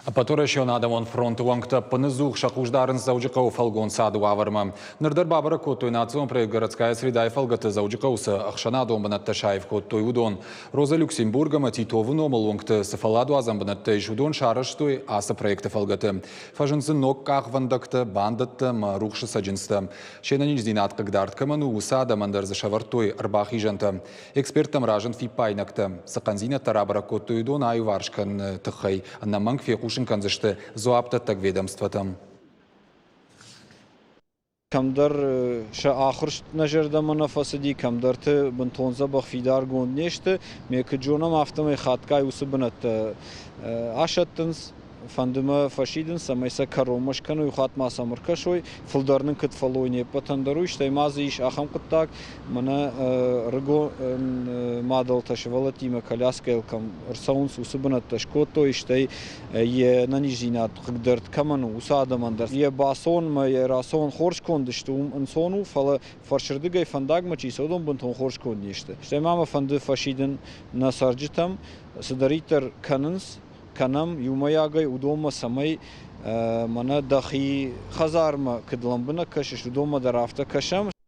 Ӕппӕтуӕрӕсеон адӕмон фронты уӕнгтӕ ӕппыныдзух сӕ хъус дарынц Дзӕуджыхъӕуы фӕлгонцады уавӕрмӕ. Ныр дӕр бабӕрӕг кодтой национ проект «Городская среда»-йы фӕлгӕты Дзӕуджыхъӕуы цы ӕхсӕнадон бынӕттӕ саив кодтой, уыдон. Роза Люксембург ӕмӕ Титовы номыл уынгты цы фӕлладуадзӕн бынӕттӕ ис, уыдон сарӕзтой ацы проекты фӕлгӕты. Фӕзынд дзы ног къахвӕндӕгтӕ, бандӕттӕ ӕмӕ рухсы цӕджындзтӕ. Се нӕниздзинад хъыгдард кӕмӕн у, уыцы адӕмӕн дӕр дзы сӕвӕрдтой ӕрбахизӕнтӕ. Эксперттӕм разынд фиппаинӕгтӕ. Цы хъӕндзинӕдтӕ рабӕрӕг кодтой, уыдон аиуварс кӕныны тыххӕй ӕнӕмӕнг фехъусын кӕндзысты дзуапдӕттӕг ведомствотӕм. Кӕмдӕр сӕ ахуырст нӕ зӕрдӕмӕ нӕ фӕцыди, кӕмдӕрты бынтон дзӕбӕх фидаргонд не сты. Ме куыд зонӕм, афтӕмӕй хатгай уыцы бынӕттӕ асӕттынц, Фӕнды мӕ фӕсидын, цӕмӕй сӕ кӕронмӕ скӕной, хатт ма сӕм ӕркӕсой, фылдӕр нын куыд фӕллой не ппӕтӕн дӕр уый, стӕй ма дзы ис ахӕм хъуыддаг, мӕнӕ ӕрыгон мадӕлтӕ сывӕллӕттимӕ коляскӕйыл кӕм ӕрцӕуынц, уыцы бынӕттӕ скодтой, стӕй йе нӕниздзинад хъыгдӕрд кӕмӕн у, уыцы адӕмӕн дӕр. Йӕ бацӕуынмӕ, йӕ рацӕуын хорз конд сты, уым ӕнцон у, фӕлӕ фӕрсырдыгӕй фӕндагмӕ чи цӕуы, уыдон бынтон хорз конд не сты. Стӕй ма мӕ фӕнды фӕсидын нӕ цӕрджытӕм, цыдӕриддӕр кӕнынц, кӕнӕм иумӕйагӕй уыдонмӕ, цӕмӕй мӕнӕ дӕхи хӕдзармӕ куыд лӕмбынӕг кӕсыс, уыдонмӕ дӕр афтӕ кӕсӕм.